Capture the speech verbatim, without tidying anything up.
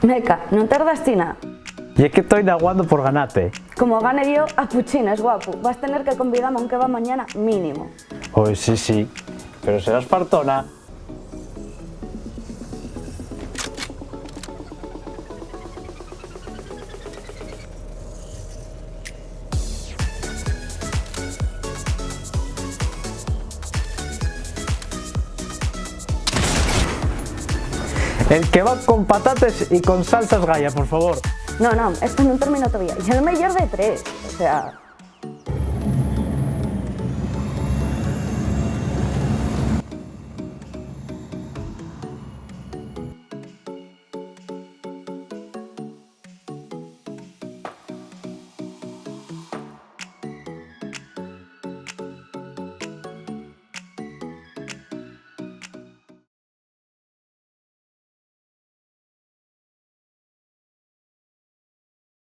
Meca, non tardas ti na. Ye que toi naguando por ganate. Como gane yo, a puchines, guapu. Vas tener que convidame a un kebab mañana mínimo. Oi, sí, sí, pero será espartona. El kebab con patates y con salsas Gaya, por favor. No, no, esto nun terminó todavía. Ye el meyor de tres. O sea,